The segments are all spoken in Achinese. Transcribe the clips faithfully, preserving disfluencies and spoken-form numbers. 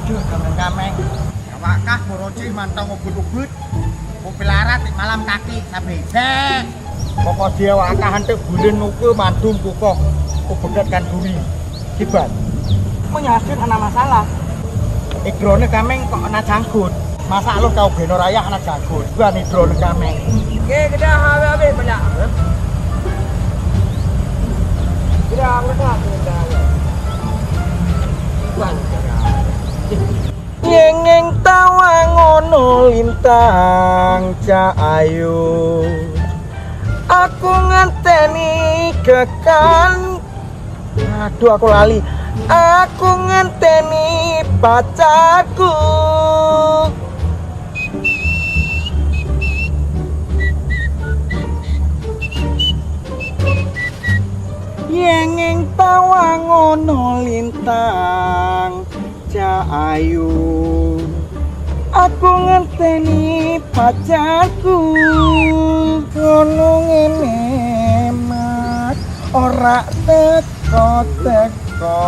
Kameng-kameng. Awak kah boro jih mantong ubit-ubit. Ku pelarat di malam kaki sabe. Bek. Pokok dia awak kah hanteuk buleuen ukeue mandum kukoh. Ku peugét khanduri. Kiban. Meunyoe hasé hana masalah. Ikroe kameng kok na janggut. Masa Allah kau beno rayah na janggut. Ban ikroe kameng. Oke, kita habis-habis pula. Kita angkat. Ban. Nyengeng tawa ngono lintang ca ayu. Aku ngenteni kekan. Aduh, aku lali. Aku ngenteni pacarku. Nyengeng tawa ngono lintang. Ca ayu, aku ngenteni pacarku. Gunung ini mat ora teko-teko.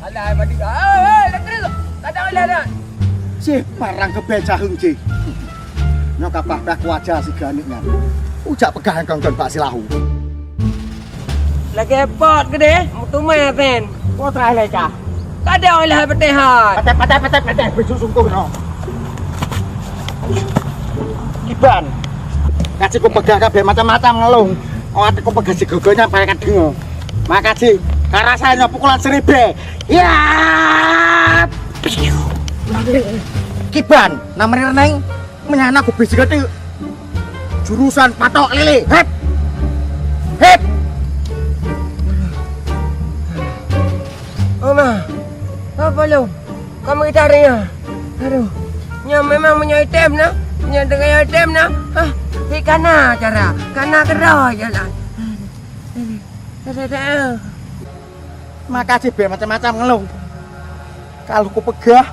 Alah, mandi. Ah, eh, eh, dah kering. Kadang alah dah. Cih, parang keubeujaheueng cih. Nyoe ka paih-paih kuaja sigoe aneuk nyan. Ujak peugah ngon kon bak silahu. Lagèe pot keudeh, meuteumèe then. Pot teurai lé kah. Kadang lheueh peutehat. Patah, patah, patah, patah, beusu sungkuh nyoe. Kiban. Ngaji kupeugah kabeh macam-macam ngelung. Awak kupeugah sigoe-goe nyan payah kadeungoe. Makasih. Karasa nyoe pukulan seribèe. Ya! Kiban, na meurir neng, meunyo hana kubri sigoe teuk. Jurusan patok lilé. Hep! Hep! Oma, apa lom? Kamu kita hari ya? Aduh, nyoe memang meunyoe item na, meunyoe deungon item na, hah, hei kana cara, kana keudroe jalan. Aduh, aduh, aduh, aduh. Makasih bèk macam-macam ngelung. Kalau kupeugah,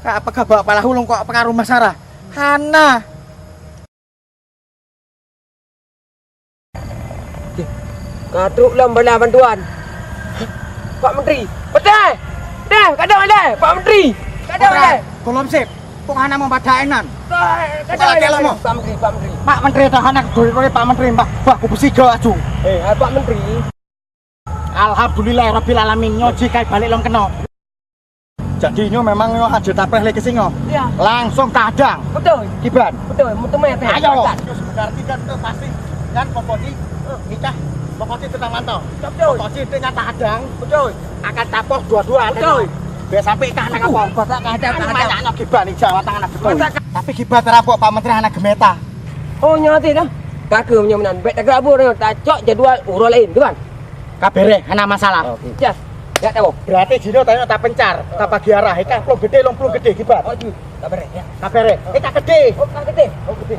ka peugah bak palahu lôn kok peungaroh masyarakat. Hana. Ka trok lom bala bantuan. Pak Menteri. Betul. Dah, kadang ada Pak Menteri. Kadang ada. Tolong sip. Kok hana mau baca enan? Kadang ada Pak Menteri, Pak Menteri. Pak Menteri dah hana doi Pak Menteri, Pak. Bah, aku besi ke aju. Eh, hai Pak Menteri. Alhamdulillah rabbil alamin, nyoe jih kai balik lom keunoe. Jadi nyoe memang nyoe aja tapeh lé keusingoh. Iya. Langsung tahadang. Betul. Kiban. Betul, meuteumèe teh. Ayo. Berarti kan tu pasti kan Popoji nikah, Popoji teuntang mantong. Betul. Popoji itu nyata hadang. Betul. Akan tapoh dua-dua. Betul. Biar sampai kah nak apa? Masa kah ada, kah ada. Banyak anak kiban ijak watang anak betul. Masa kah. Tapi kiban terapok Pak Menteri anak gemeta. Oh, nyoe teh dah. Kakak punya menan. Baik tak kabur, tak cok jadual urut lain, kiban. Ka bèrèh, hana masalah. Oke. Jas. Ya tahu. Berarti jinoe tanyong tapencar, tabagi arah. Ikah plueng gedé, lôn plueng gedé, kiban. Oh, ju. Ka bèrèh, ya. Ka bèrèh. Ikah gedé. Oh, ka gedé. Oh, gedé.